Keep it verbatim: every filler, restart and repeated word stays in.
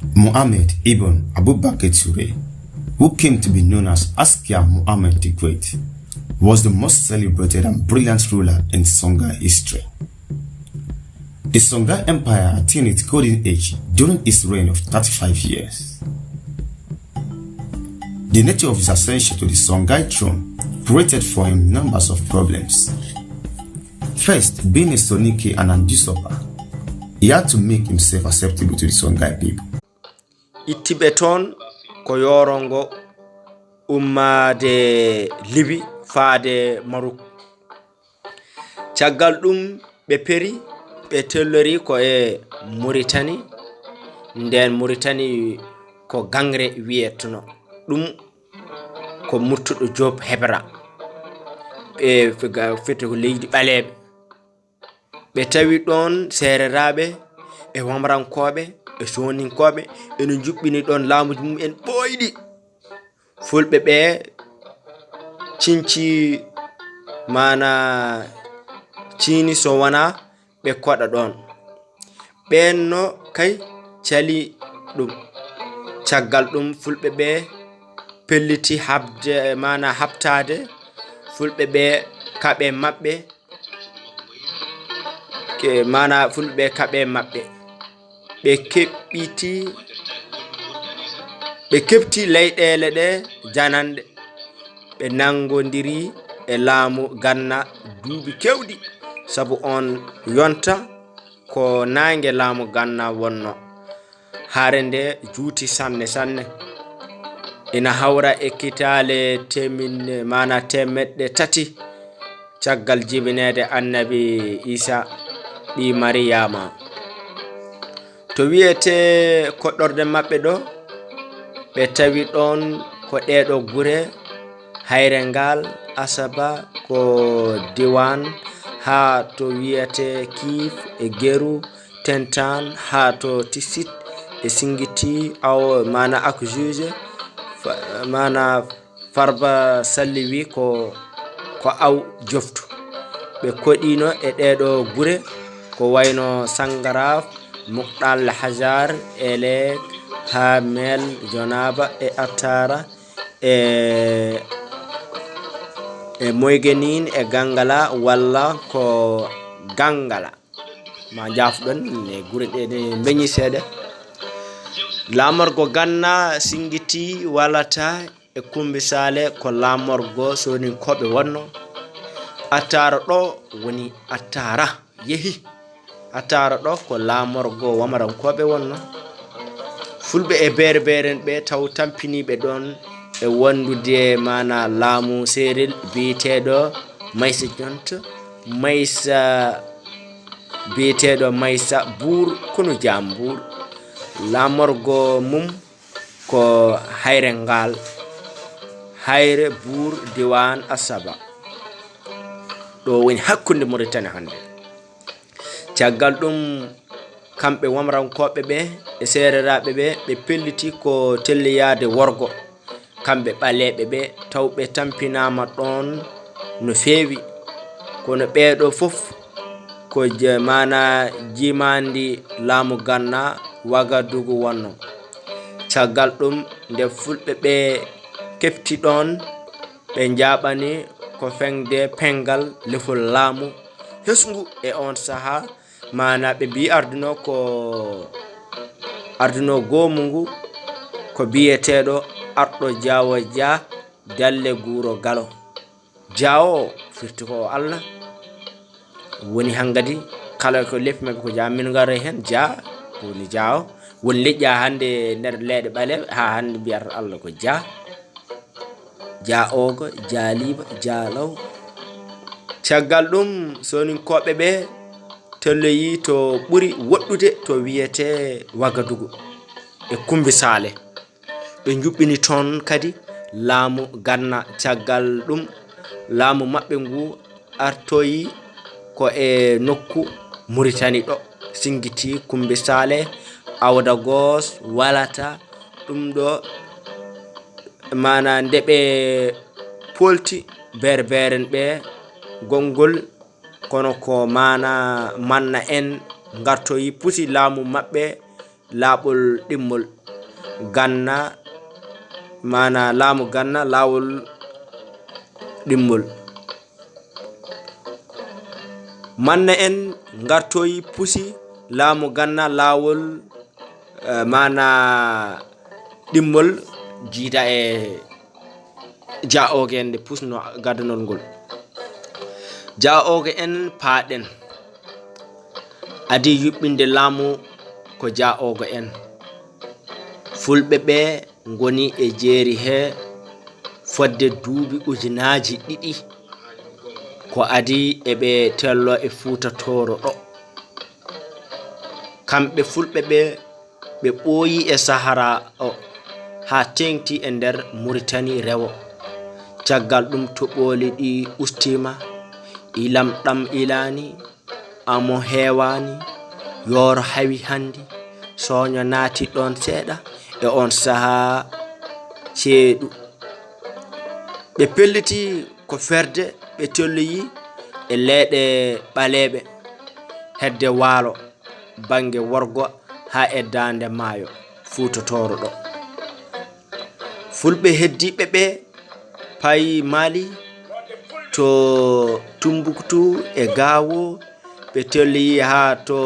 Mohammed ibn Abubakar Ture, who came to be known as Askia Mohammed the Great, was the most celebrated and brilliant ruler in Songhai history. The Songhai Empire attained its golden age during his reign of thirty-five years. The nature of his ascension to the Songhai throne created for him numbers of problems. First, being a Soninke and an usurper, he had to make himself acceptable to the Songhai people. Ittiɓe toon ko yoorongo ummaade Libi faade Maruk. Caggal ɗum, ɓe peri, ɓe tellori ko e Muritani. Ndeen Muritani ko Gangre wiyetno ɗum, ko Murtuɗo Joob Hebra. Ɓe fega-, fete ko leydi ɓaleeɓe. Ɓe tawi ɗoon Seereraaɓe e Wamrankooɓe e Sooninkooɓe ene njuɓɓini ɗoon laamuuji mum en ɓooyɗi. Fulɓe ɓe cinci, maana ciini so wonaa ɓe koɗa ɗoon. Ɓeen no kay cali ɗum. Caggal ɗum, Fulɓe ɓe pelliti haɓde, maana haɓtaade Fulɓe ɓe kaɓe maɓɓe, ke-, maana Fulɓe ɓe kaɓe maɓɓe. Ɓe keɓɓiti, ɓe keɓti leyɗeele ɗe jananɗe. Ɓe nanngondiri e laamu Ganna duuɓi keewɗi, sabu oon yonta ko naange laamu Ganna wonno. Hare nde juuti sanne sanne. Ina hawra e kitaale teemin-, maana teemeɗɗe tati caggal jibineede Annabi Iisaa ɓii Mariyaama. To wiyetee koɗɗorde maɓɓe ɗo, ɓe tawi ɗoon ko ɗee ɗo gure, Hayre Ngaal, Asaba, ko Diwan, haa to wiyetee Kiif e Geru, Tentaan, haa to Tisit e Singiti, awo, maana Akjuuje, fa-, maana Farba Salli wi ko, ko aw joftu. Ɓe koɗiino e ɗee ɗo gure, ko wayno Sangaraaf, Mukɗal Hajar, Elek, Hamel, Jonaba e Attara, e, e Moygenin, e Gangala, walla ko Gangala. Ma njaafɗon, ne gure ɗe ne mbeñi seeɗa. Laamorgo Ganna, Singiti, Walata e Kumbi Saale ko laamorgo Sooninkooɓe wonno. Attaara ɗo woni Attaara yehi. Attaara ɗo ko laamorgo Wamarankooɓe wonno. Fulɓe e Berberen ɓe taw tampiniiɓe ɗoon e wondude maana laamu Seerel biyeteeɗo Maysa Jonto, Maysa biyeteeɗo Maysa Buur, kunu Jaambuur. Laamorgo mum ko Hayre Ngaal, Hayre Buur, Diwan Asaba. Ɗo woni hakkunde Muritani hannde. Caggal ɗum, kamɓe Wamrankooɓe ɓe e Seereraaɓe ɓe, ɓe pelliti ko telliyaade worgo. Kamɓe ɓaleeɓe ɓe, taw ɓe tampinaama ɗoon no feewi. Kono ɓee ɗo fof ko je-, maana jiimaandi laamu Ganna, Wagadugu wonno. Caggal ɗum, nde Fulɓe ɓe keɓti ɗoon, ɓe njaaɓani ko feŋde penngal lefol laamu hesngu e oon sahaa. Maana ɓe mbiyi arduno ko, arduno goomu ngu ko biyeteeɗo Arɗo Jaawo Jah Dalle Guuro Galo. Jaawo firti ko Allah. Woni hangadi kala ko leppi maɓɓe ko Jah, min ngara heen Jah, ko woni Jaawo. Woni leƴƴa hannde nder leeɗe ɓaleeɓe, haa hannde mbiyata Allah ko Jah. Jah Ogo, Jah Liba, Jah Law. Caggal ɗum, Sooninkooɓe ɓe telloyi to ɓuri woɗɗude to wiyetee Wagadugu e Kumbi Saale. Ɓe njuɓɓini toon kadi laamu Ganna. Caggal ɗum, laamu maɓɓe ngu artoyi ko e nokku Muritani ɗo, Singiti, Kumbi Saale, Awda Goos, Walata. Ɗum ɗo, maana, nde ɓe polti Berberen ɓe, gonngol, kono ko, maana, Manna en ngartoyi, pusi laamu maɓɓe, laaɓol ɗimmol. Ganna, maana laamu Ganna, laawol ɗimmol. Manna en ngartoyi pusi laamu Ganna laawol, eh, maana ɗimmol jiida e jaa'ooge en nde pusno gadanol ngol. Jaa'ooge en paaɗen. Adii yuɓɓinde laamu ko jaa'ooge en. Fulɓe ɓe ngoni e jeeri he fodde duuɓi ujunaaji ɗiɗi. Ko adii eɓe tello e Fuuta Tooro ɗo. Kamɓe Fulɓe ɓe, ɓe ɓooyi e Sahara o, haa teeŋti e nder Muritani rewo. Caggal ɗum toɓooli ɗi ustiima, ilam ɗam ilaani, amo heewaani, yooro hawi hannde, sooño naati ɗoon seeɗa e oon sahaa ceeɗu. Ɓe pelliti ko ferde, ɓe telloyi e leyɗe ɓaleeɓe, hedde waalo, bannge worgo haa e daande maayo Fuuta Tooro ɗo. Fulɓe heddiiɓe ɓe payi Mali to Tumbuktu e Gaawo, ɓe telloyi haa to